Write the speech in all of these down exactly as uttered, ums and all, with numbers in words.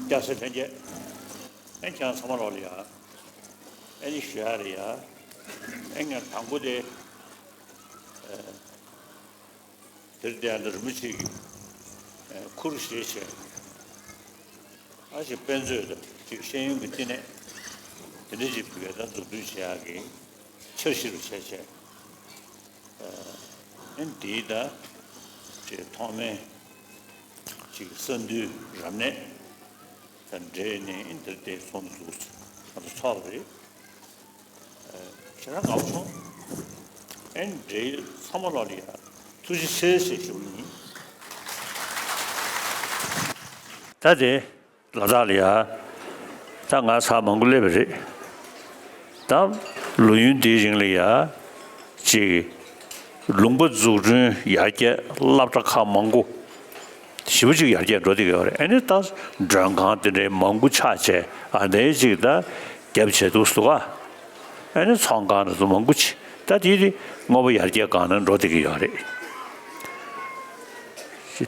སྐྱ་སེར་ལྷན་རྒྱས། ཨེ་ཁྱེད་རང་ཚང་མ་ལོག་ལ་ཡ། ཨེ་ནི་ཞུ་ཡ་རེད་ཡ། ཨེ་ངས་དང་པོ་དེ། དེར་བསྡད་ཡ་འདི་རིན་པོ་ཆེ་གི་ཁུར་བཞེས་བྱས། ཨ་ཅིག་དཔེ་མཛོད་དང་ཅིག་ཤེས་ཡོན་གྱི་བསྟི་གནས་དེ་འདྲ་ཅིག་བུ་གས་ད་འཛུགས་སྐྲུན་བྱེད་ཡག་གི་འཆར་གཞི་རུ་བྱས་བྱས། ཨ་འདིའི་ད་ཅིག་ཐོག་མའི་ཅིག་ས་འདུལ་རབ་གནས་དང་འབྲེལ་ནས་འདིར་དེ་ཚོགས་འདུ་ང་ཚོ་ཚོགས་པ་རེད། ཁྱེད་རང་དགའ་པོ་བྱུང་། ཨེ་འབྲེལ་ཡོད་ཚང་མ་ལོག་ལ་ཡ་ཐུགས་རྗེ་ཆེ་ཞེས་ཞུ་གི་ཡིན། ད་དེ་ལ་དྭགས་ལ་ཡ་ད་ང་ཚར་མང་པོ་སླེབས་པ་རེད། ད་ལོ་ཡུན་འདིའི་རིང་ལ་ཡ་ཅིག་ལུང་པ་འཛུགས་སྐྲུན་ཡར་རྒྱས་སློབ་གྲྭ་ཁག་མང་པོ་ཞེ་པོ་ཅིག་ཡར་རྒྱས་འགྲོ་བསྡད་ཀྱི་ཡོད་རེད། ཨ་ནི་ད་མགྲོན་ཁང་དེ་འདྲའི་མང་པོ་ཆགས་བྱས་ཨ་འདྲའི་ཅིག་ད་རྒྱབ་བྱས་འདུག་སུ་ག་ཨ་ནི་ཚོང་ཁང་དེ་ཚོ་མང་པོ་ཅིག་ད་དེ་དེ་དངོས་པོ་ཡར་རྒྱས་སྒང་ནས་འགྲོ་བསྡད་ཀྱི་ཡོད་རེད།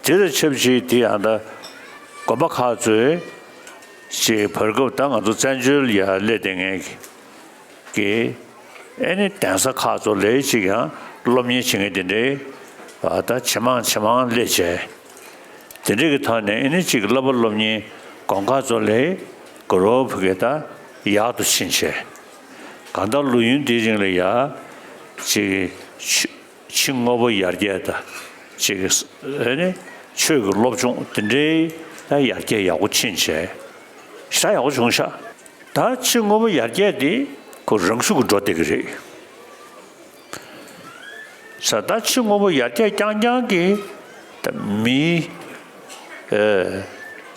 དེ་དང་ཆབས་ཅིག་དེ་ཡང་ད་དགོན་པ་ཁག་ཚོས་ཅིག་བར་སྐབས་ད་ང་ཚོ་བཙན་བྱོལ་ཡར་སླེབས་བསྡད་མཁན་གྱི་གི་ཨེ་ནི་གདན་ས་ཁག་ཚོ་ལས་ཅིག་ཡང་སློབ་གཉེར་བྱེད་མཁན་དེ་འདྲའི་ཨ་ད་ཇེ་མང་ཇེ་མང་སླེབས་བྱས། དེ་འདྲའི་གི་ཐོག་ནས་ཨེ་ནི་ཅིག་བསླབ་པ་སློབ་གཉེར་གོམ་ཁ་ཚོ་ལས་ག་རོ་བུ་གི་ད་ཡག་ཏུ་ཕྱིན་བྱས། གང་ལྟར་ལོ་ཡུན་འདིའི་རིང་ལ་ཡ་ཅིག་ཕྱི་དངོས་པོ་ཡར་རྒྱས་དང་ཅིག་ཨེ་ནི་ཆོས་ཀྱི་སློབ་སྦྱོང་དེ་འདྲའི་ད་ཡར་རྒྱས་ཡག་པོ་ཕྱིན་བྱས། ཞེ་དྲག་ཡག་པོ་བྱུང་ཤག་ད་ཕྱི་དངོས་པོ་ཡར་རྒྱས་དེ་ཁོ་རང་ཤུགས་ཀྱིས་འགྲོ་བསྡད་ཀྱི་རེད། ས་ད་ཕྱི་དངོས་པོ་ཡར་རྒྱས་རྐྱང་རྐྱང་གིས་ད་མིའི་ཨེ་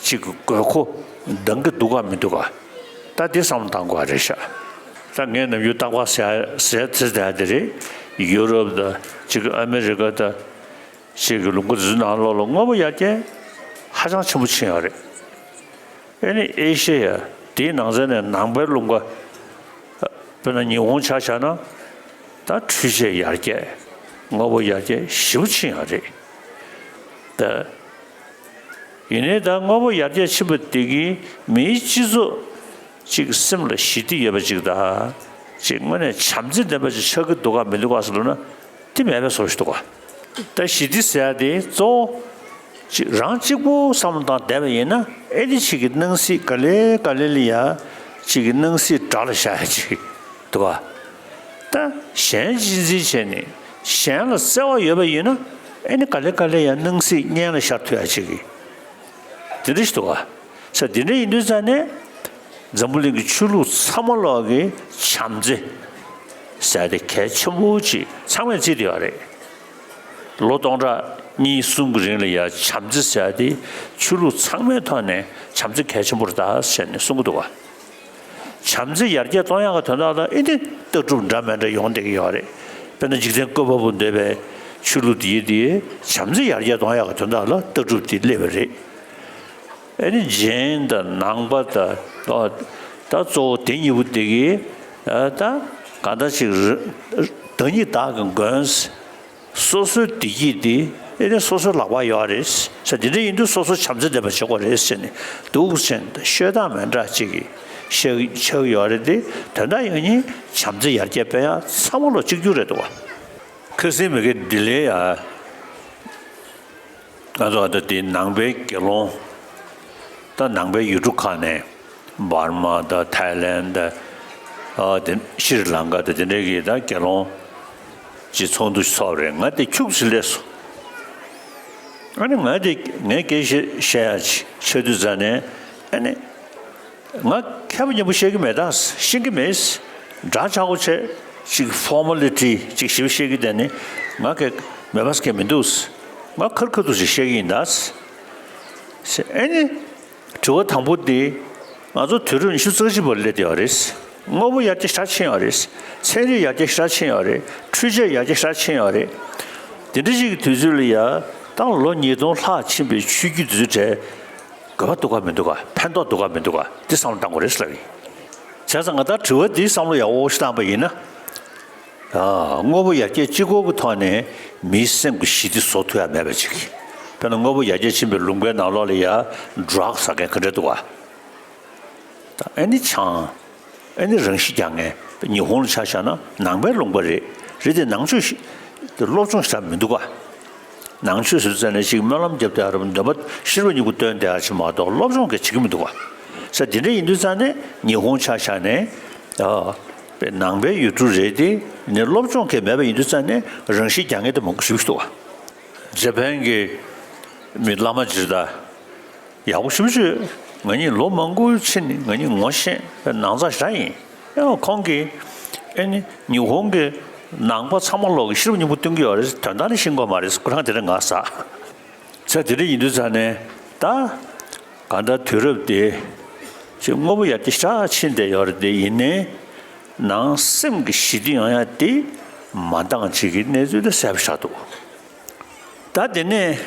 ཅིག་དགོས་མཁོ་འདང་གི་འདུག་ག་མི་འདུག་ག་ད་དེ་བསམ་བློ་བཏང་དགོས་པ་རེད་ཤག་ད་ངས་ནམ་རྒྱུན་རྟག་པར་ཟེར་ཟེར་དེ་ཟེར་དེ་རེད། ཡུ་རོབ་དང་ཅིག་ཨ་མི་རི་ཀ་དང་ཅིག་གི་ལུང་པ་འདི་ཚོའི་ནང་ལོགས་ལ་དངོས་པོ་ཡར་རྒྱས་ཧ་ཅང་ཆེན་པོ་ཕྱིན་ཡོད་རེད། ཨེ་ནི་ཨེ་ཤེ་ཡ་དེའི་ནང་ཚན་ནས་ནང་པའི་ལུང་པ། དཔེར་ན་ཉི་ཧོང་ཆ་བཞག་ན་ད་འཕྲུལ་ཆས་ཡར་རྒྱས་དངོས་པོ་ཡར་རྒྱས་ཞེ་པོ་ཕྱིན་ཡོད་རེད། ད་ཡིན་ནའི་ད་དངོས་པོ་ཡར་རྒྱས་ཕྱིན་པ་དེ་གིས་མིའི་སྤྱི་ཚོགས་ཅིག་སེམས་ལ་ཞི་བདེ་ཡོད་པ་ཅིག་དང་ཅིག་དངོས་གནས་བྱམས་བརྩེ་ལྡན་པ་ཅིག་ཆགས་ཀྱི་འདུག་ག་མི་འདུག་ག་ཟེར་ལབ་ན་དེ་མེད་པའི་བཟོ་ཞིག་འདུག་ག་ད་ཞི་བདེ་ཟེར་ཡ་དེ་གཙོ་བོ་ཅིག་རང་གཅིག་པུ་བསམ་བློ་བཏང་བསྡད་པ་ཡིན་ན་ཨེ་ནི་ཅིག་གི་སྣང་སྲིད་ག་ལེ་ག་ལེ་ལ་ཡ་ཅིག་གི་སྣང་སྲིད་དགྲ་ལ་བཞག་ཡ་ཅིག་འདུག་ག་ད་གཞན་གཅེས་འཛིན་བྱས་ནས་གཞན་ལ་བརྩེ་བ་ཡོད་པ་ཡིན་ན་ཨེ་ནི་ག་ལེ་ག་ལེ་ཡ་སྣང་སྲིད་གཉེན་ལ་ཤར་ཐུབ་ཡ་ཅིག་གི་དེ་འདྲ་ཞིག་འདུག་ག་ས་དེ་འདྲ་ཡིན་དུས་ཙང་ནས་འཛམ་བུ་གླིང་གི་ཆོས་ལུགས་ཚང་མ་ལོག་གི་བྱམས་བརྩེ་ཟེར་དེ་གལ་ཆེན་པོ་ཅིག་ཚང་མས་བརྩིས་བསྡད་ཡོད་རེད། ལོ་སྟོང་ཕྲག་གཉིས་གསུམ་གྱི་རིང་ལ་ཡ་བྱམས་བརྩེ་ཟེར་ཡ་དེ་ཆོས་ལུགས་ཚང་མའི་ཐོག་ནས་བྱམས་བརྩེ་གལ་ཆེན་པོ་རེད་ད་ཟེར་ནས་གསུང་གི་འདུག་བ། བྱམས་བརྩེ་ཡར་རྒྱས་གཏོང་ཡག་གི་དོན་དག་ལ་ཨེ་འདི་ལྟ་གྲུབ་འདྲ་མི་འདྲ་ཡོང་བསྡད་ཀྱི་ཡོད་རེད། དཔེར་ན་འཇིག་རྟེན་བཀོད་པ་པོ་འདོད་པའི་ཆོས་ལུགས་དེ་དེ་བྱམས་བརྩེ་ཡར་རྒྱས་གཏོང་ཡག་གི་དོན་དག་ལ་ལྟ་གྲུབ་དེ་སླེབས་པ་རེད། ཨེ་ནི་ཇེན་དང་ནང་པ་དང་ད་གཙོ་བོ་དེ་གཉིས་པོ་དེ་གིས་ད་གང་ལྟར་ཅིག་བདག་ཉིད་བདག་གི་མགོན། སོ་སོའི་བདེ་སྐྱིད་དེ་ཨེ་ནི་སོ་སོའི་ལག་པར་ཡོད་རེད་ཟེར། དེ་འདྲ་ཡིན་དུས་སོ་སོ་བྱམས་བརྩེ་ལྡན་པ་བྱེད་དགོས་རེད་ཟེར་ནས་འདུག་ཟེར་ནས་ཤོད་སྟངས་མི་འདྲ་ཅིག་གིས་བཤད་ཆགས་ཡོད་རེད་དེ། དོན་དག་ཡང་སྙིང་བྱམས་བརྩེ་ཡར་རྒྱས་སྤེལ་ཡག་ཚང་མ་ལོ་གཅིག་གྱུར་རེད་འདུག་བ། ཁ་སང་མི་དགེ་ལྡི་ལི་ཡ། ང་ཚོ་ཨ་ད་དེ་ནང་པའི་དགེ་སློང་། ད་ནང་པའི་ཡུལ་གྲུ་ཁག་ནས་འབར་མ་དང་ཐའི་ལན་དང་། ཨ་དེ་ཤྲི་ལང་ཀ་དང་དེ་འདྲའི་གི་ད་དགེ་སློང་ཅིག་ཚོགས་འདུ་ཚོགས་རེད། ང་དེ་ཁྱུག་ཙམ་སླེབས་སོང་། ཨ་ནི་ང་དེ་ངའི་སྐད་ཆ་བཤད་ཡ་ཆེ་དུས་ཙ་ནས་ཨ་ནི། ང་མཁས་པོ་སྙན་པོ་བཤད་ཀྱི་མེད་ད། ཤེས་ཀྱི་མེད། འདྲ་ཆགས་པོ་བྱས་ཅིག་ཕོར་མ་ལི་ཊི་ཅིག་ཞིབ་བཤད་ཀྱི་དེ་ནི་ང་གི་མེད་པ་སྐད་མི་འདུག་ང་ཁར་ཁ་ཐུག་ཅིག་བཤད་ཀྱི་ཡིན་ད། ཨེ་ནི། དྲི་བ་དང་པོ་འདི། ང་ཚོ་དུས་རབས་ཉི་ཤུ་རྩ་གཅིག་པར་སླེབས་བསྡད་ཡོད་རེད། དངོས་པོ་ཡར་རྒྱས་ཞེ་དྲག་ཕྱིན་ཡོད་རེད། ཚན་རིག་ཡར་རྒྱས་ཞེ་དྲག་ཕྱིན་ཡོད་རེད། འཕྲུལ་ཆས་ཡར་རྒྱས་ཞེ་དྲག་ཕྱིན་ཡོད་རེད། དེ་འདྲ་ཞིག་གི་དུས་ཚོད་ལ་ཡ། ད་ལོ་ཉིས་སྟོང་ལྷག་ཕྱིན་པའི་ཆོས་བརྒྱུད་འདི་ཚོའི་གྲས། དགོས་པ་འདུག་ག་མི་འདུག་ག་ཕན་ཐོགས་འདུག་ག་མི་འདུག་ག་འདི་བསམ་བློ་གཏང་དགོས་རེད་ཟེར་ལབ་ཡིན། བྱས་ཙང་ང་ད་དྲི་བ་འདིའི་བསམ་བློ་ཡག་པོ་ཞིག་བཏང་པ་ཡིན་ན། ཨ། དངོས་པོ་ཡར་རྒྱས་གཅིག་པོ་གི་ཐོག་ནས་མིའི་སེམས་ཀྱི་ཞི་བདེ་བཟོ་ཐུབ་ཡ་མེད་པ་ཅིག་དཔེར་ན་དངོས་པོ་ཡར་རྒྱས་ཕྱིན་པའི་ལུང་པའི་ནང་ལོགས་ལ་ཡ་ཌྲག་ཟ་མཁན་ག་འདྲ་འདུག་ག་ད་ཨེ་ནི་ཆང་། ཨེ་ནི་རང་ཤི་རྒྱག་མཁན། ཉི་ཧོང་ལ་ཆ་བཞག་ན་ནང་པའི་ལུང་པ་རེད། རེད་དེ་ནང་ཆོས་ཤིག་དེ་སློབ་སྦྱོང་ཞེ་དྲག་མི་འདུག་ག་ནང་ཆོས་ཟེར་ཙ་ནས་ཅིག་སྨོན་ལམ་རྒྱབ་བསྡད་ཡ་རེད། འདོན་པ་ཤེས་རབ་སྙིང་པོ་འདོན་བསྡད་ཡ་ཅིག་མ་གཏོགས་སློབ་སྦྱོང་གི་བྱེད་ཀྱི་མི་འདུག་ག་ས་དེ་འདྲ་ཡིན་དུས་ཙ་ནས་ཉི་ཧོང་ཆ་བཞག་ནས་ཨ་ནང་པའི་ཡུལ་གྲུ་རེད་དེ། ནས་སློབ་སྦྱོང་གི་མེད་པ་ཡིན་དུས་ཙ་ནས་རང་ཤི་རྒྱག་མཁན་དེ་མང་པོ་ཞིག་འདུག་ག་ཇ་པན་གྱི་མི་བླ་མ་ཇི་ལྟ། ཡག་པོ་ཞེ་པོ་ཅིག་ང་གཉིས་ལོ་མང་པོ་ཕྱིན་ནས་ང་གཉིས་ངོ་ཤེས་ནང་ཚ་ཞེ་དྲག་ཡིན། ཡང་ཁོང་གིས་ཨེ་ནི་ཉི་ཧོང་གི་ནང་པ་ཚང་མ་ལོག་གི་ཤེས་རབ་སྙིང་པོ་སྟོན་གྱི་ཡོད་རེད། དོན་དག་ནི་ཤེས་ཀྱི་ཡོད་མ་རེད། ཁོ་རང་དེ་འདྲ་ངར་ཟ། ཚེ་དེ་འདྲ་ཡིན་དུས་ཙ་ནས་ད་གང་ལྟར་དུས་རབས་དེ་ཅིག་དངོས་པོ་ཡར་ཏེ་ཞེ་དྲག་ཕྱིན་བསྡད་ཡོད་རེད། དེ་ཡིན་ནའི་ནང་སེམས་ཀྱི་ཞི་བདེ་ཡོང་ཡ་དེ་མ་འདང་བྱེད་ཀྱི་གནས་ཚུལ་དེ་གསལ་པོ་ཆགས་འདུག་ད་དེ་ནས་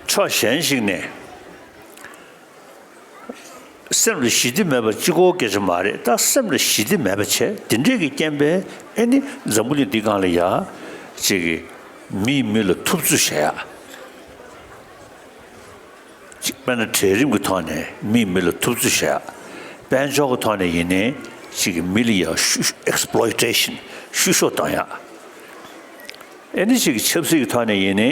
ཕྱོགས་གཞན་ཞིག་ནས་སེམས་ལ་ཞི་བདེ་མེད་པ་གཅིག་པོ་སྐད་ཆ་མ་རེད། ད་སེམས་ལ་ཞི་བདེ་མེད་པ་བྱས། དེ་འདྲས་ཀྱི་རྐྱེན་པས་ཨེ་ནི་འཛམ་བུ་གླིང་འདི་སྒང་ལ་ཡ་ཅིག་གི་མིས་མི་ལ་ཐུབ་ཚོད་བྱེད་ཡ། ཅིག་དཔེར་ན་གྲལ་རིམ་གྱི་ཐོག་ནས་མིས་མི་ལ་ཐུབ་ཚོད་བྱེད་ཡ། དཔལ་འབྱོར་གྱི་ཐོག་ནས་ཡིན་ནའི་ཅིག་གི་མི་ལ་ཡ་ཤུ་ཤུ་exploitation བཤུ་གཞོག་བཏང་ཡ། ཨེ་ནི་ཅིག་ཆབ་སྲིད་ཀྱི་ཐོག་ནས་ཡིན་ནའི་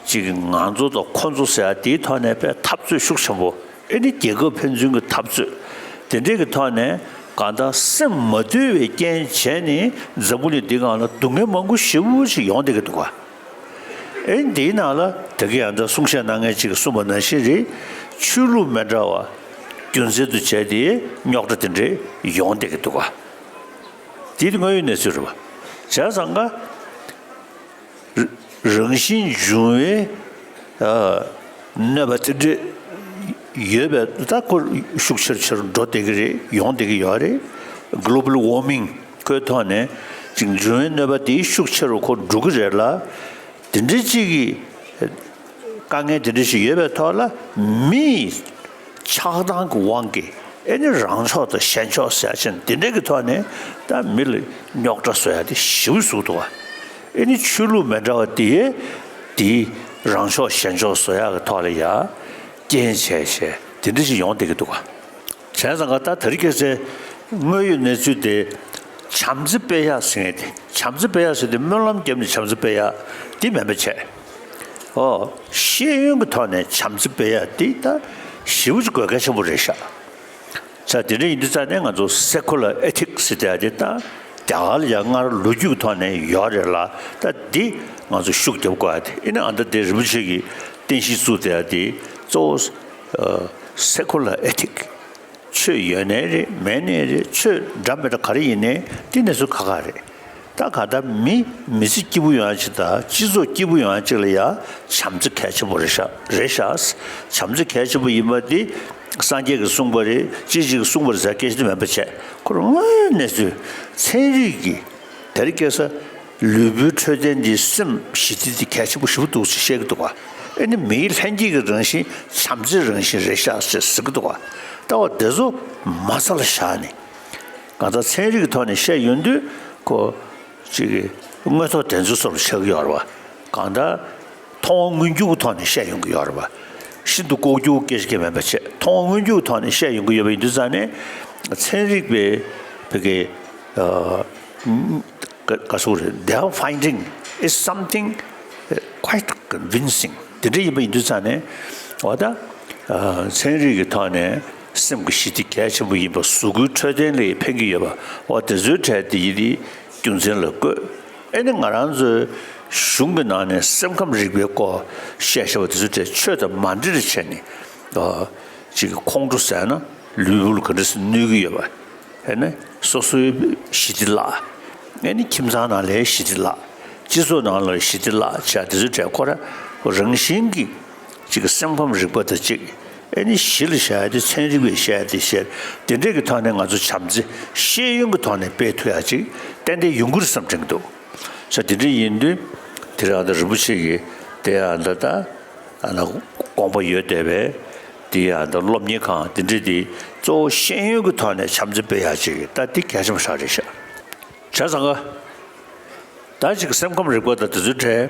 ཅིག་ང་ཚོ་དང་ཁོ་ཚོ་ཟེར་ཡ་དེའི་ཐོག་ནས་དཔེ་འཐབ་རྩོད་ཤུགས་ཆེན་པོ། ཨེ་ནི་རྒྱལ་ཁབ་ཕན་ཚུན་གྱི་འཐབ་རྩོད་དེ་འདྲས་ཀྱི་ཐོག་ནས་གང་ལྟར་སེམས་མ་དུལ་བའི་རྐྱེན་བྱས་ནས་འཛམ་བུ་གླིང་འདི་སྒང་ལ་སྡུག་བསྔལ་མང་པོ་ཞེ་པོ་ཅིག་ཡོང་བསྡད་ཀྱི་འདུག་ག་ཨེ་ནི་དེའི་ནང་ལ་ད་གིན་ཡང་ད་གསུང་བཤད་གནང་མཁན་ཅིག་གིས་གསུངས་པ་ནང་བཞིན་རེད། ཆོས་ལུགས་མི་འདྲ་བ་རྒྱུ་མཚན་དུ་བྱས་ཏེ་རྙོག་དྲ་དེ་འདྲས་ཡོང་བསྡད་ཀྱི་འདུག་ག་དེ་དངོས་ཡོད་གནས་ཚུལ་རེད་པ། བྱས་ཙང་ཀ་རང་བཞིན་འབྱུང་བའི་ཨ་གནོད་པ་དེ་འདྲ་ཡོད་པས། ད་ཁོ་ཤུགས་ཆེར་ཆེར་འགྲོ་བསྡད་ཀྱི་རེད། ཡོང་བསྡད་ཀྱི་ཡོད་རེད། Global warming ཁོའི་ཐོག་ནས་ཅིག་འབྱུང་བའི་གནོད་པ་དེའི་ཤུགས་ཆེ་རུ་ཁོ་འགྲོ་གི་རེད་ལ། དེ་འདྲ་ཅིག་གི་དཀའ་ངལ་དེ་འདྲ་ཞིག་ཡོད་པའི་ཐོག་ལ་མིའི་ཆགས་སྡང་གི་དབང་གིས་ཨེ་ནི་རང་ཕྱོགས་དང་གཞན་ཕྱོགས་ཟེར་ཡ་ཅན་དེ་འདྲ་གི་ཐོག་ནས་ད་མི་ལ་རྙོག་དྲ་བཟོ་ཡ་དེ་ཞེ་པོ་ཟུག་འདུག་ག་ཨེ་ནི་ཆོས་ལུགས་མི་འདྲ་བ་དེ་དེའི་རང་ཕྱོགས་གཞན་ཕྱོགས་བཟོ་ཡ་གི་ཐོག་ལ་ཡ་རྐྱེན་བྱས་བྱས་དེ་འདྲ་ཞིག་ཡོང་བསྡད་ཀྱི་འདུག་ག་བྱས་ཙང་ཀ་ད་དེ་རིང་ཁ་སང་དངོས་ཡོད་གནས་ཚུལ་དེ་བྱམས་བརྩེ་སྤེལ་ཡག་ཟེར་མཁན་དེ། བྱམས་བརྩེ་སྤེལ་ཡག་ཟེར་དེ་སྨོན་ལམ་བརྒྱབ་ནས་བྱམས་བརྩེ་སྤེལ་ཡག་དེ་མིན་པ་བྱས། ཨོ། ཤེས་ཡོན་གྱི་ཐོག་ནས་བྱམས་བརྩེ་སྤེལ་ཡག་དེ་ད་ཞེ་པོ་ཅིག་དགོས་གལ་ཆེན་པོ་རེད་ཤག་ས་དེ་འདྲ་ཡིན་དུས་ཙང་ནས་ང་ཚོ་secular ethics ཟེར་དེ་ད་རྒྱ་གར་ལ་ཡང་སྔར་ལོ་རྒྱུས་ཀྱི་ཐོག་ནས་ཡོད་རེད་ལ། ད་འདི་ང་ཚོ་ཤུགས་རྒྱབ་དགོས་ཡ་དེ་ཨེ་ནི་ཨ་ད་དེ་རིན་པོ་ཆེ་གིས་རྟེན་གཞི་བཙུགས་བསྡད་ཡ་དེ་གཙོ་བོ་secular ethics ཆོས་ཡོད་ནའི་རེད། མེད་ནའི་རེད། ཆོས་འདྲ་མི་འདྲ་ག་རེ་ཡིན་ནའི་དེ་གནས་ཚུལ་ཁག་ཁག་རེད། ད་ག་ད་མི་མི་ཚེ་སྐྱིད་པོ་ཡོང་ཡ་ཅིག་དང་སྤྱི་ཚོགས་སྐྱིད་པོ་ཡོང་ཡ་ཅིག་ལ་ཡ་བྱམས་བརྩེ་གལ་ཆེན་པོ་རེད་ཤག་རེད་ཤག་བྱམས་བརྩེ་གལ་ཆེན་པོ་ཡིན་པ་འདི་སངས་རྒྱས་ཀྱིས་གསུངས་པ་རེད། ཅི་ཞིག་གིས་གསུངས་པ་རེད་ཟེར་སྐད་ཆ་དེ་མིན་པ་བྱས། ཁོ་རང་དངོས་ཡོད་གནས་ཚུལ་ཚན་རིག་གི་དེ་རིང་ཁ་སང་ལུས་པོའི་འཕྲོད་བསྟེན་འདི་སེམས་ཞི་བདེ་འདི་གལ་ཆེན་པོ་ཞེ་པོ་འདུག་ཅེས་བཤད་ཀྱི་འདུག་ག་ཨེ་ནི་མིའི་ལྷན་སྐྱེས་ཀྱི་རང་བཞིན་བྱམས་བརྩེའི་རང་བཞིན་རེད་ཤག་ཅེས་ཟེར་གྱི་འདུག་ག་ད་བ་དེ་ཚོ་མ་རྩ་ལ་བཞག་ནས་གང་ལྟར་ཚན་རིག་གི་ཐོག་ནས་བཤད་ཡོང་དུས་ཁོ་ཅིག་གི་དངོས་ཐོག་དེ་ཚོ་བཟོ་འདྲ་ཆགས་ཀྱི་ཡོད་རེད་བ། གང་ལྟར་མཐོང་བ་མངོན་འགྱུར་གྱི་ཐོག་ནས་བཤད་ཡོང་གི་ཡོད་རེད་བ། ཤིན་ཏུ་ལྐོག་གྱུར་སྐད་ཆ་གང་མེད་པ་བྱས། མཐོང་བ་མངོན་འགྱུར་གྱི་ཐོག་ནས་བཤད་ཡོང་གི་ཡོད་པ་ཡིན་དུས་ཙང་ནས་ཚན་རིག་པའི་བོད་ཀྱི་ཨ་ག་ག་ཟེར་དགོས་རེད། Their finding is something quite convincing. དེ་འདྲ་ཡིན་པ་ཡིན་དུས་ཙང་ནས་འོ་ད་ཨ་ཚན་རིག་གི་ཐོག་ནས་སེམས་ཀྱི་ཞི་བདེ་གལ་ཆེན་པོ་ཡིན་པ། གཟུགས་པོའི་འཕྲོད་བསྟེན་ལ་ཕན་གྱི་ཡོད་པ། འོ་དེ་ཚོའི་གྲས་དེ་ཡིན་དེ་རྒྱུ་མཚན་ལ་བཀོད། ཨེ་ནི་ང་རང་ཚོའི་གཞུང་གི་ནང་ནས་སེམས་ཁམས་རིག་པའི་སྐོར་བཤད་བཤད་པ་དེ་ཚོའི་གྲས་ཆོས་དང་མ་འདྲེས་བྱས་ནས་ཨ་ཅིག་གི་ཁོང་ཁྲོ་ཟ་ན་ལུས་པོ་ལ་ག་འདྲ་སེ་གནོད་ཀྱི་ཡོད་པ། ཨེ་ནི་སོ་སོའི་ཞི་བདེ་བརླག་ཨེ་ནི་ཁྱིམ་ཚང་ནང་ལའི་ཞི་བདེ་བརླག་སྤྱི་ཚོགས་ནང་ལ་ཞི་བདེ་བརླག་བྱས་དེ་ཚོའི་གྲས་ཁོ་རང་རང་བཞིན་གྱི་ཅིག་གི་སེམས་ཁམས་རིག་པ་དང་གཅིག་ཨེ་ནི་གཞི་ལ་བཞག་ཡ་དེ་ཚན་རིག་པས་བཤད་ཡ་དེ་བཤད། དེ་འདྲས་ཀྱི་ཐོག་ནས་ང་ཚོ་བྱམས་བརྩེ་ཤེས་ཡོན་གྱི་ཐོག་ནས་སྤེལ་ཐུབ་ཡ་ཅིག་ཏན་ཏན་ཡོང་གི་རེད་བསམ་དྲན་གྱི་འདུག་ས་དེ་འདྲ་ཡིན་དུས་དེ་རིང་ཨ་ད་རིན་པོ་ཆེ་གིས་དེ་ཨ་ད་ད་ཨ་ན་དགོངས་པ་ཡོད་བསྡད་པས། དེ་ཨ་ད་སློབ་གཉེར་ཁང་དེ་འདྲ་དེ་གཙོ་བོ་ཤེས་ཡོན་གྱི་ཐོག་ནས་བྱམས་བརྩེ་སྤེལ་ཡག་ཅིག་ད་དེ་གལ་ཆེན་པོ་ཞིག་རེད་ཤག་བྱས་ཙང་ཀ་ད་ཅིག་སེམས་ཁམས་རིག་པ་དང་དེ་ཚོའི་གྲས་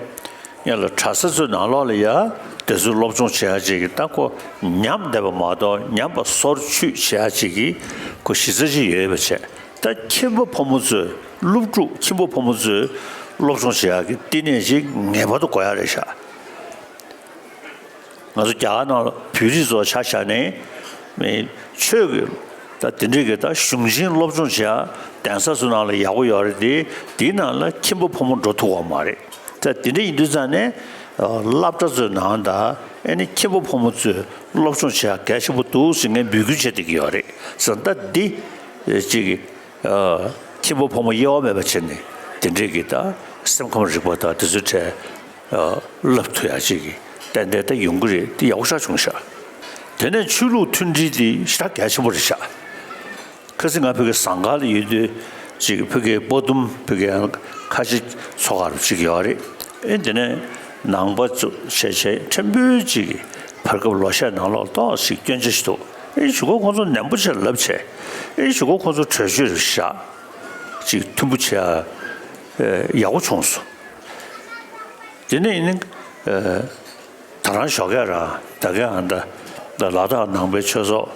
ཡང་ལ་གྲྭ་ས་ཚོའི་ནང་ལོགས་ལ་ཡ་ དེ་ཚོའི་སློབ་སྦྱོང་བྱེད་ཡག་ཅིག་གི་ད་ཁོ་ཉམས་བསྡད་པ་མ་གཏོགས་ཉམས་པ་སོར་ཆུད་བྱེད་ཡག་ཅིག་གི་ཁོ་གཞི་རྩ་ཅིག་ཡོད་པ་བྱས། ད་ཁྱིམ་པ་ཕོ་མོ་ཚོས་སློབ་ཕྲུག་ཁྱིམ་པ་ཕོ་མོ་ཚོས་སློབ་སྦྱོང་བྱེད་ཡག་གི་བསྟི་གནས་ཅིག་ངེས་པར་དུ་དགོས་ཡག་རེད་ཤག་ང་ཚོ་རྒྱ་གར་ནང་ལ་བོད་རིགས་ཚོ་ཆ་བཞག་ནས་མི་ཆོས་ཀྱི་ད་དེ་འདྲས་ཀྱི་ད་གཞུང་ཆེན་སློབ་སྦྱོང་བྱེད་ཡག་གདན་ས་ཚོའི་ནང་ལ་ཡག་པོ་ཡོད་རེད་དེ། དེའི་ནང་ལ་ཁྱིམ་པ་ཕོ་མོ་འགྲོ་ཐུབ་པ་མ་རེད། ད་དེ་འདྲ་ཡིན་དུས་ཙང་ནས་སློབ་གྲྭ་ཚོའི་ནང་ད་ཨེ་ནི་ཁྱིམ་པ་ཕོ་མོ་ཚོས་སློབ་སྦྱོང་བྱེད་ཡག་གལ་ཆེན་པོ་འདུག་ཟེར་ངས་འབོད་སྐུལ་བྱེད་བསྡད་ཀྱི་ཡོད་རེད་ཟེར། ད་འདི་ཅིག་ཁྱིམ་པ་ཕོ་མོ་དབྱེ་བ་མེད་པ་བྱས་ནས་དེ་འདྲས་ཀྱི་ད་སེམས་ཁམས་རིག་པ་དང་དེ་ཚོའི་གྲས་བསླབ་ཐུབ་ཡག་ཅིག་གི་ཏན་ཏན་ད་ཡོང་གི་རེད། དེ་ཡག་པོ་ཞེ་དྲག་བྱུང་ཤག་དེ་ནས་ཆོས་ལུགས་མཐུན་སྒྲིལ་དེ་ཞེ་དྲག་གལ་ཆེན་པོ་རེད་ཤག་ཁ་སང་ང་ཕ་གི་ཟངས་དཀར་ལ་ཡོད་དུས་ཅིག་ཕ་གི་དཔའ་གཏུམ་ཕ་གི་ཁ་ཆེ་ཚོགས་ཁག་རུ་ཅིག་ཡོད་རེད། ཨེ་དེ་ནས་ནང་པ་ཚོ་བྱས་བྱས་ཕྲན་བུ་ཅིག་བར་སྐབས་ལོ་ཤས་ནང་ལོགས་ཏོག་ཅིག་སྐྱོན་ཆ་ཞིག་འདུག་ཨེ་གཞུག་གུ་ཁོང་ཚོ་ནན་པོ་བྱས་ལབ་བྱས། ཨེ་གཞུག་གུ་ཁོང་ཚོ་གྲོས་ཆོད་རེ་བཞག་ཅིག་མཐུན་པོ་བྱས་ཡག་པོ་བྱུང་སོང་། དེ་ནས་ཡིན་ན། ད་རང་ཞོགས་ཀས་རང་ད་ག་ཨ་ད་ལ་དྭགས་ནང་པའི་ཆོས་ཚོགས་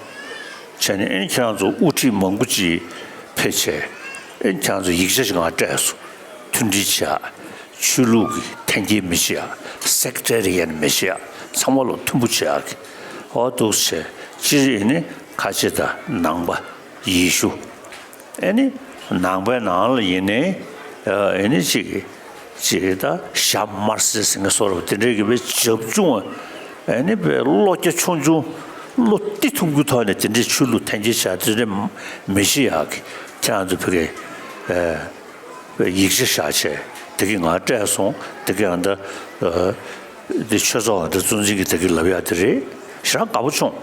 བྱས་ནས་ཨེ་ཁྱེད་རང་ཚོ་དབུ་ཁྲིད་མང་པོ་ཅིག་ཕེབས་བྱས་ཨེ་ཁྱེད་རང་ཚོ་ཡིག་ཆ་ཞིག་ང་སྤྲད་སོང་། མཐུན་སྒྲིལ་བྱེད་ཡག་ཆོས་ལུགས་ཀྱི་འཐེན་འཁྱེར་མི་བྱེད་ཡག་སེག་ཊ་རི་ཡན་མི་བྱེད་ཡག་ཚང་མ་ལོ་མཐུན་པོ་བྱེད་ཡག་གི་འོ་འདུག་བྱས་སྤྱིར་ཨེ་ནི་ཁ་ཆེ་དང་ནང་པ་ཡེ་ཤུ། ཨེ་ནི་ནང་པའི་ནང་ལ་ཡིན་ནའི་ཨེ་ནི་ཅིག་ཅིག་ད་ཞྭ་དམར་སེར་ཟེར་མཁན་བཟོ་འདྲ་དེ་འདྲའི་གི་བའི་བྱབ་ཆུང་ཨེ་ནི་བའི་བློ་རྒྱ་ཆུང་ཆུང་བློ་གཏི་ཐུབ་ཀྱི་ཐོག་ནས་དེ་འདྲའི་ཆོས་ལུགས་འཐེན་འཁྱེར་བྱ་དེ་འདྲ་མི་བྱེད་ཡག་གི་ཁྱེད་རང་ཚོ་ཕ་གི་ཡིག་ཆ་བཞག་བྱས་དེ་གི་ང་སྤྲད་སོང་། དེ་གི་ཨ་ད་དེ་ཆོས་ཚོགས་ཨ་ད་གཙོ་འཛིན་གྱི་དེ་གི་ལབ་ཡག་དེ་རེད། ཞེ་དྲག་དགའ་པོ་བྱུང་།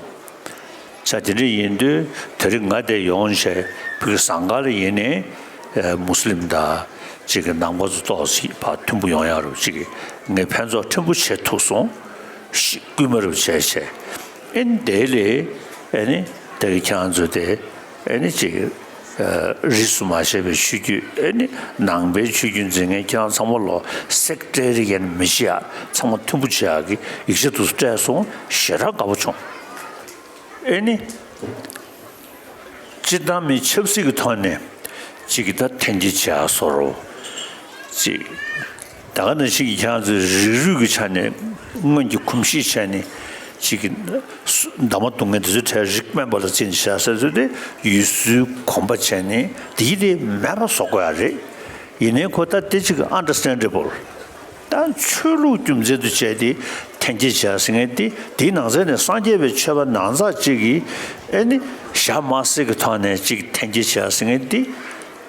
ས་དེ་འདྲ་ཡིན་དུས་དེ་རིང་ང་དེ་ཡོང་བྱས་ཕ་གི་ཟངས་དཀར་ལ་ཡིན་ནའི་མུ་སི་ལིམ་དང་ཅིག་གི་ནང་པ་ཚོ་ཏོག་ཙམ་ཕར་མཐུན་པོ་ཡོང་ཡག་རུ་ཅིག་གི་ངས་ཕན་ཚོགས་ཕྲན་བུ་བྱེད་ཐུབ་སོང་། ཤི་སྐུལ་མ་རུ་བྱས་བྱས་ཨེ་ནི་དེ་ལས་ཨེ་ནི་དེ་གི་ཁྱེད་རང་ཚོ་དེ་ཨེ་ནི་ཅིག་གི་རིས་སུ་མ་ཆད་པའི་ཆོས་བརྒྱུད་ཨེ་ནི་ནང་པའི་ཆོས་བརྒྱུད་འཛིན་མཁན་ཁྱེད་རང་ཚང་མ་ལོ་སེག་ཊ་རི་ཡན་མི་བྱེད་ཡག་ཚང་མ་མཐུན་པོ་བྱེད་ཡག་གི་ཡིག་ཆ་དེ་ཚོ་སྤྲད་སོང་། ཞེ་དྲག་དགའ་པོ་བྱུང་། ཨེ་ནི། སྤྱིར་བཏང་མི་ཆབ་སྲིད་ཀྱི་ཐོག་ནས་གཅིག་གི་ད་འཐེན་འཁྱེར་བྱེད་ཡག་བཟོ་འདྲ། གཅིག་ད་ག་ནང་བཞིན་གྱི་ཁྱེད་རང་ཚོའི་རིགས་རུས་ཀྱི་ཆ་ནས་སྔོན་གྱི་གོམས་གཤིས་བྱས་ནས་གཅིག་གི་འདབ་མ་བརྡུང་མཁན་དེ་ཚོའི་གྲས་རིགས་དམན་པ་ལ་བརྩིས་ནས་བྱེད་ཡག་ཟེར་ཚུལ་དེ་ཡུལ་སྲོལ་གོམས་པ་བྱས་ནས་དེ་ཡིད་དེ་མེད་པ་བཟོ་དགོས་ཡག་རེད། ཡིན་ནའི་ཁོ་ད་དེ་གཅིག་གི་understandable། ད་ཆོས་ལུགས་རྒྱུ་མཚན་དུ་བྱས་ཏེ་འཐེན་འཁྱེར་བྱས་ཟེར་མཁན་དེ་དེའི་ནང་ཚན་ནས་སངས་རྒྱས་པའི་ཆོས་པ་ནང་ཚགས་གཅིག་གིས་ཨེ་ནི་ཞྭ་དམར་སེར་གྱི་ཐོག་ནས་གཅིག་འཐེན་འཁྱེར་བྱས་ཟེར་མཁན་དེ་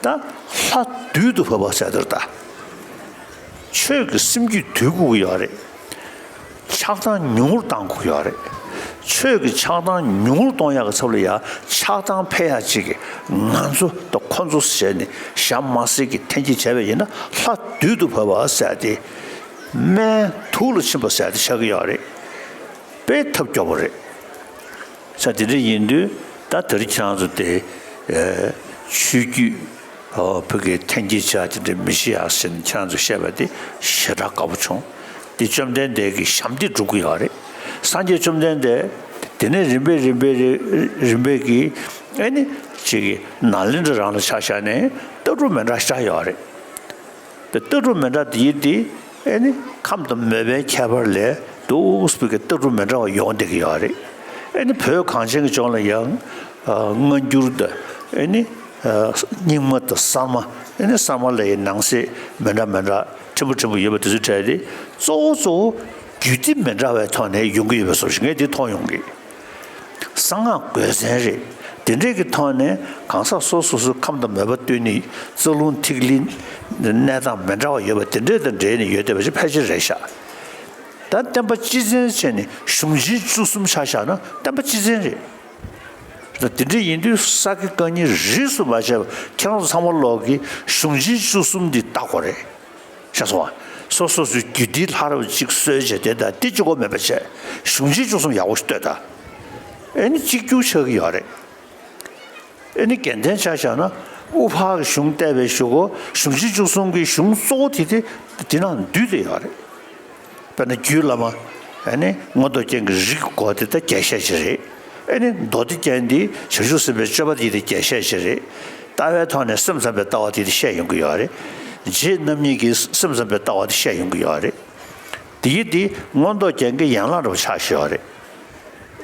ད་ལྷ་བདུད་དུ་བབས་པ་ཟེར་དེར་ད་ཆོས་ཀྱི་སེམས་རྒྱུད་འདུལ་དགོས་ཀྱི་ཡོད་རེད། ཆགས་སྡང་ཉུང་རུ་གཏོང་དགོས་ཀྱི་ཡོད་རེད། ཆོས་ཀྱི་ཆགས་སྡང་ཉུང་རུ་གཏོང་ཡག་གི་ཚབ་ལ་ཡ་ཆགས་སྡང་འཕེལ་ཡག་ཅིག་གི་ང་ཚོ་དང་ཁོ་ཚོ་ཟེར་ནས་ཞྭ་དམར་སེར་གྱི་འཐེན་འཁྱེར་བྱས་པ་ཡིན་ན་ལྷ་བདུད་དུ་བབས་པ་ཟེར་ཏེ། སྨན་དུག་ལ་ཕྱིན་པ་ཟེར་ཏེ་ཆགས་ཀྱི་ཡོད་རེད། དཔེ་ཐབས་སྐྱོ་པོ་རེད། ས་དེ་འདྲ་ཡིན་དུས་ད་དེ་རིང་ཁྱེད་རང་ཚོ་དེ་ཆོས་བརྒྱུད་བོད་ཀྱི་འཐེན་འཁྱེར་བྱ་དེ་འདྲ་མི་ཤེས་ཡག་ཟེར་ནས་ཁྱེད་རང་ཚོ་བཤད་པ་དེ་ཞེ་དྲག་དགའ་པོ་བྱུང་། དེ་བཅོམ་ལྡན་འདས་ཀྱི་ཞབས་འདེགས་སྒྲུབ་ཀྱི་ཡོད་རེད། སངས་རྒྱས་བཅོམ་ལྡན་འདས་དེ་ནས་རིམ་པས་རིམ་པས་རིམ་པས་ཀྱིས་ཨེ་ནི་ཅིག་གི་ནཱ་ལེནྡྲ་རང་ལ་ཆ་བཞག་ནས་ལྟ་གྲུབ་མི་འདྲ་ཤ་ཡོད་རེད། དེ་ལྟ་གྲུབ་མི་འདྲ་དེ་ཡིན་དེ་ཨེ་ནི་ཁམས་དང་མོས་པའི་ཁྱད་པར་ལས་འདུག་པའི་ལྟ་གྲུབ་མི་འདྲ་བ་ཡོང་བསྡད་ཀྱི་ཡོད་རེད། ཨེ་ནི་བོད་གངས་ཅན་གྱི་ལྗོངས་ལ་ཡང་སྔ་འགྱུར་དང་ཨེ་ནི་རྙིང་མ་དང་གསར་མ་ཨེ་ནི་གསར་མ་ལ་ཡང་ནང་གསེས་མི་འདྲ་མི་འདྲ་ཕྲན་བུ་ཕྲན་བུ་ཡོད་པ་དེ་ཚོའི་གྲས་དེ་གཙོ་བོ་གཙོ་བོ་རྒྱུད་སྡེ་མི་འདྲ་བའི་ཐོག་ནས་ཡོང་གི་ཡོད་པའི་བཟོ་ཞིག་ངས་དེ་མཐོང་ཡོང་གི། གསང་སྔགས་དགོས་མཚན་རེད། དེ་འདྲས་ཀྱི་ཐོག་ནས་གང་ཟག་སོ་སོ་སོའི་ཁམས་དང་མོས་པ་བསྟུན་ནས་རྩ་རླུང་ཐིག་ལེ་གནས་སྟངས་མི་འདྲ་བ་ཡོད་པ་དེ་འདྲས་དང་འབྲེལ་ནས་ཡོད་བསྡད་པ་ཞིག་ཕལ་ཆེར་རེད་ཤག་ད་བསྟན་པ་སྤྱི་མཚན་བྱས་ནས་གཞུང་ཆེན་བཅུ་གསུམ་ཆ་བཞག་ན་བསྟན་པ་སྤྱི་མཚན་རེད། ད་དེ་འདྲས་ཡིན་དུས་ས་དགེ་བཀའ་རྙིང་རིས་སུ་མ་ཆད་པ་ཁྱེད་རང་ཚོ་ཚང་མ་ལོག་གིས་གཞུང་ཆེན་བཅུ་གསུམ་འདི་བལྟ་དགོས་རེད། ཤེས་སོང་ང་། སོ་སོ་སོའི་རྒྱུད་སྡེའི་ལྷ་རབ་ཅིག་གསོལ་བྱས་དེ་དང་དེ་གཅིག་པོ་མེད་པ་བྱས། གཞུང་ཆེན་བཅུ་གསུམ་ཡག་པོ་ཞིག་ལྟོས་དང་། ཨེ་ནི་གཅིག་གྱུར་ཆགས་ཀྱི་ཡོད་རེད། ཨེ་ནི་རྒྱལ་བསྟན་ཆ་བཞག་ན་དབུ་ཕར་གྱི་གཞུང་བལྟས་པའི་གཞུག་གུ་གཞུང་ཆེན་བཅུ་གསུམ་གྱི་གཞུང་གཙོ་བོ་དེ་དེ་དེ་ནང་འདུས་ཏེ་ཡོད་རེད། དཔེར་ན་རྒྱུད་བླ་མ། ཨ་ནི་མངོན་རྟོགས་རྒྱན་གྱི་རིགས་ཀྱི་སྒོ་དེ་ད་རྒྱས་བཤད་ཅིག་རེད། ཨ་ནི་མདོ་སྡེ་རྒྱན་དེ་བྱང་ཆུབ་སེམས་དཔའི་སྤྱོད་པ་དེ་དེ་རྒྱས་བཤད་ཅིག་རེད། ལྟ་བའི་ཐོག་ནས་སེམས་ཙམ་པའི་ལྟ་བ་དེ་དེ་བཤད་ཡོང་གི་ཡོད་རེད། རྗེ་རྣམ་གཉིས་ཀྱི་སེམས་ཙམ་པའི་ལྟ་བ་དེ་བཤད་ཡོང་གི་ཡོད་རེད། དེ་ཡི་དེ་མངོན་རྟོགས་རྒྱན་གྱི་ཡན་ལག་འདྲ་བོ་ཆགས་བཞག་ཡོད་རེད།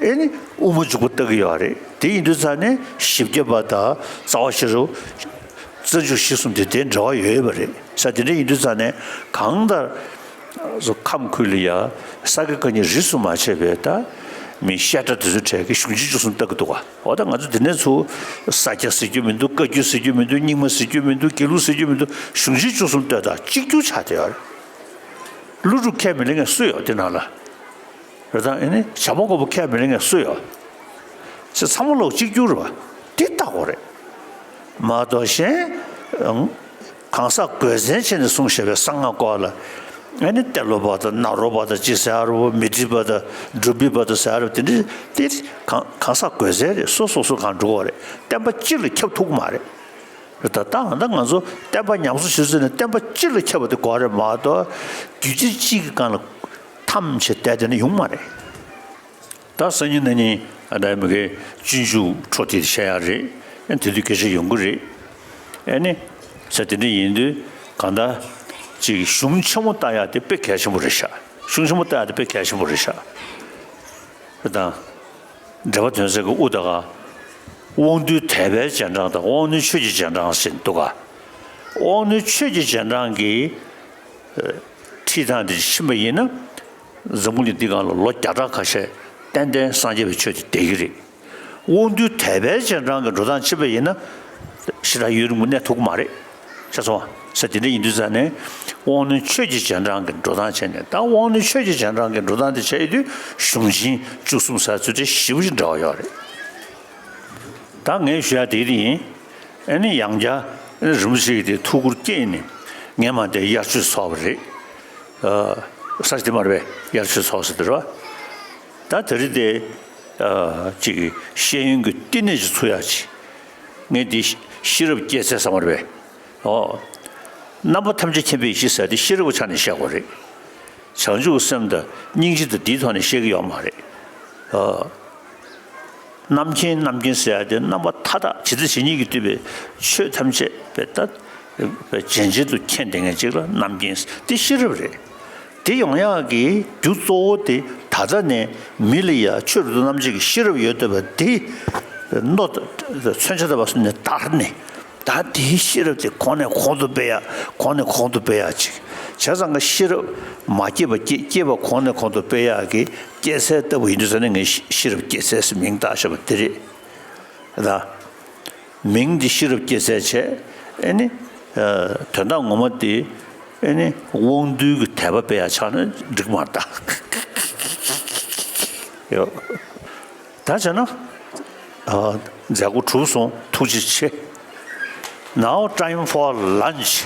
ཨེ་ནི་དབུ་མ་འཇུག་པ་ལྟ་གི་ཡོད་རེད། དེ་ཡིན་དུས་ཙང་ནས་བཞི་བརྒྱ་པ་དང་རྩ་བ་ཤེས་རབ། རྩ་འཇུག་གཞི་གསུམ་དེ་དེ་འབྲེལ་བ་ཡོད་པ་རེད་ས། དེ་འདྲ་ཡིན་དུས་ཙང་ནས་གང་ལྟར་སོ་ཁམས་ཁུལ་ལ་ཡ་ས་དགེ་བཀའ་རྙིང་རིས་སུ་མ་ཆད་པའི་ད་མི་བཤད་གྲྭ་དེ་ཚོའི་གྲས་ཀྱི་གཞུང་ཆེན་བཅུ་གསུམ་ལྟ་གི་འདུག་ག་འོ་ད་ང་ཚོ་དེ་ནས་ཚུར་ས་སྐྱ་ཟེར་རྒྱུ་མི་འདུག་བཀའ་བརྒྱུད་ཟེར་རྒྱུ་མི་འདུག་རྙིང་མ་ཟེར་རྒྱུ་མི་འདུག་དགེ་ལུགས་ཟེར་རྒྱུ་མི་འདུག་གཞུང་ཆེན་བཅུ་གསུམ་ལྟོས་དང་གཅིག་གྱུར་ཆགས་བསྡད་ཡོད་རེད། ཀླུ་སྒྲུབ་ཁས་མི་ལེན་མཁན་སུ་ཡོད་དེ་ནང་ལ། རེད་དང་ཨེ་ནི་བྱམས་པ་མགོན་པོ་ཁས་མི་ལེན་མཁན་སུ་ཡོད། ཚེ་ཚང་མ་ལོག་གཅིག་གྱུར་རེད་བ། འདི་ལྟ་དགོས་རེད། མ་གཏོགས་གཞན་གང་ཟག་དགོས་མཚན་བྱས་ནས་གསུངས་བཞག་པའི་གསང་སྔགས་སྐོར་ལ། ཨེ་ནི་ཏེ་ལོ་པ་དང་ནཱ་རོ་པ་དང་ཅི་ཟེར་ཨ་རོ་པ་མི་ཏྲི་པ་དང་འབྲུག་པི་པ་དང་ཟེར་ཨ་རོ་དེ་འདྲ་དེ་གང་གང་ཟག་དགོས་མཚན་རེད། སོ་སོ་སོ་གང་འགྲོ་བ་རེད། བསྟན་པ་སྤྱི་ལ་ཁྱབ་ཐུབ་ཀྱི་མ་རེད། ད་ལྟ་ང་ཚོ་བསྟན་པ་ཉམས་གསོ་བྱེད་ཚུལ་ནི་བསྟན་པ་སྤྱི་ལ་ཁྱབ་པ་དེ་དགོས་རེད་མ་གཏོགས་རྒྱུད་སྡེ་གཅིག་གི་སྒང་ལ་ཐམས་ཅད་བསྡད་དེ་ནི་ཡོང་མ་རེད། ད་སང་ཉིན་གནངས་ཉིན་ཨ་ད་མི་གའི་སྤྱོད་འཇུག་འཕྲོ་དེ་བཤད་ཡག་རེད། ཨ་དེ་དུས་སྐད་ཆ་ཡོང་གི་རེད། ཨ་ནི་ས་དེ་འདྲ་ཡིན་དུས་གང་ལྟར་ཅིག་གཞུང་ཆེན་མོ་ལྟ་ཡག་དེ་དཔེ་གལ་ཆེན་པོ་རེད་ཤག་གཞུང་ཆེན་མོ་ལྟ་ཡག་དེ་དཔེ་གལ་ཆེན་པོ་རེད་ཤག་དང་། འགྲེལ་པ་དོན་གསལ་གྱི་དབུ་དང་། དབང་རྟུལ་དད་པའི་རྗེས་འབྲང་དང་དབང་རྣོན་ཆོས་ཀྱི་རྗེས་འབྲང་ཟེར་འདུག་ག་དབང་རྣོན་ཆོས་ཀྱི་རྗེས་འབྲང་གི་ཁྲིད་སྟངས་དེ་ཕྱིན་པ་ཡིན་ན། འཛམ་བུ་གླིང་འདི་སྒང་ལ་ལོ་བརྒྱ་ཕྲག་ཁ་ཤས་ཏན་ཏན་སངས་རྒྱས་པའི་ཆོས་དེ་བསྡད་ཀྱི་རེད། དབང་རྟུལ་དད་པའི་རྗེས་འབྲང་གི་འགྲོ་སྟངས་ཕྱིན་པ་ཡིན་ན། ཞེ་དྲག་ཡུན་རིང་པོ་གནས་ཐུབ་ཀྱི་མ་རེད། ཤེས་སོང་ས། དེ་འདྲ་ཡིན་དུས་ཙང་ནས་དབང་རྣོན་ཆོས་ཀྱི་རྗེས་འབྲང་གི་འགྲོ་སྟངས་བྱས་ནས་ད་དབང་རྣོན་ཆོས་ཀྱི་རྗེས་འབྲང་གི་འགྲོ་སྟངས་དེ་བྱས་ཡོད་དུས་གཞུང་ཆེན་བཅུ་གསུམ་ཟེར་ཚུལ་དེ་ཞེ་པོ་ཅིག་འབྲེལ་བ་ཡོད་རེད། ད་ངས་ཞུ་ཡ་དེ་རེད་ཡིན། ཨ་ནི་ཡང་བསྐྱར་ཨ་ནི་རིན་པོ་ཆེ་གིས་དེ་ཐུགས་ཁུར་བསྐྱེད་ནས་ངས་མ་དེ་དབྱར་ཆོས་ཚོགས་པ་རེད། ས་ཆ་དེ་མ་རེད་པས། དབྱར་ཆོས་ཚོགས་ཟེར་དེ་རེད་བ། ད་དེ་རིང་དེ་ཅིག་ཤེས་ཡོན་གྱི་བསྟི་གནས་ཅིག་ཚུགས་ཡག་ཅིག་ངས་འདི་ཤེས་རབ་སྐྱེད་ཚལ་ཟེར་བ་རེད་པས། ཨོ། རྣམ་པ་ཐམས་ཅད་མཁྱེན་པའི་ཡེ་ཤེས་ཟེར་དེ་ཤེས་རབ་ཀྱི་ཆ་ནས་བཤད་དགོས་རེད། བྱང་ཆུབ་སེམས་དང་སྙིང་རྗེ་དང་དེའི་ཐོག་ནས་བཤད་ཀྱི་ཡོད་མ་རེད། ཨོ། རྣམ་མཁྱེན་རྣམ་མཁྱེན་ཟེར་ཡ་དེ་རྣམ་པ་མཐའ་དག་ཇི་ལྟ་ཇི་སྙེད་ཀྱིས་བསྡུས་པའི་ཆོས་ཐམས་ཅད་པའི་ད་པའི་རྗེན་རྗེན་དུ་མཁྱེན་བསྡད་མཁན་ཅིག་ལ་རྣམ་མཁྱེན་དེ་ཤེས་རབ་རེད། དེ་ཡོང་ཡག་གི་རྒྱུ་གཙོ་བོ་དེ་ད་ལྟ་ནས་མི་ལ་ཡ་ཆོས་རབ་ཏུ་རྣམ་འབྱེད་ཀྱི་ཤེས་རབ་ཡོད་བསྡད་པ་དེ་མནོ་མཚོན་ཆ་ལྟ་བུ་ནས་དར་ནས། ད་དེའི་ཤེས་རབ་དེ་གོང་ནས་གོང་དུ་སྤེལ་ཡག་གོང་ནས་གོང་དུ་སྤེལ་ཡག་ཅིག་བྱས་ཙང་ཀ་ཤེས་རབ་མ་སྐྱེས་པ་སྐྱེ་སྐྱེས་པ་གོང་ནས་གོང་དུ་སྤེལ་ཡག་གི་སྐྱེད་ཚལ་ལྟ་བུ་ཡིན་དུས་ཙང་ནས་ངས་ཤེས་རབ་སྐྱེད་ཚལ་ཟེར་མིང་བཏགས་བཞག་པ་དེ་རེད། ད་མིང་འདི་ཤེས་རབ་སྐྱེད་ཚལ་བྱས། ཨེ་ནི། དོན་དག་ངོ་མ་དེ། ཨེ་ནི་དབང་རྟུལ་གྱི་དད་པ་སྤེལ་ཡག་ཆགས་ན་འགྲིག་མ་རེད་ད། ཡོ། ད་བྱས་ན། ཨ། མཛད་སྒོ་གྲུབ་སོང་། ཐུགས་རྗེ་ཆེ། Now time for lunch.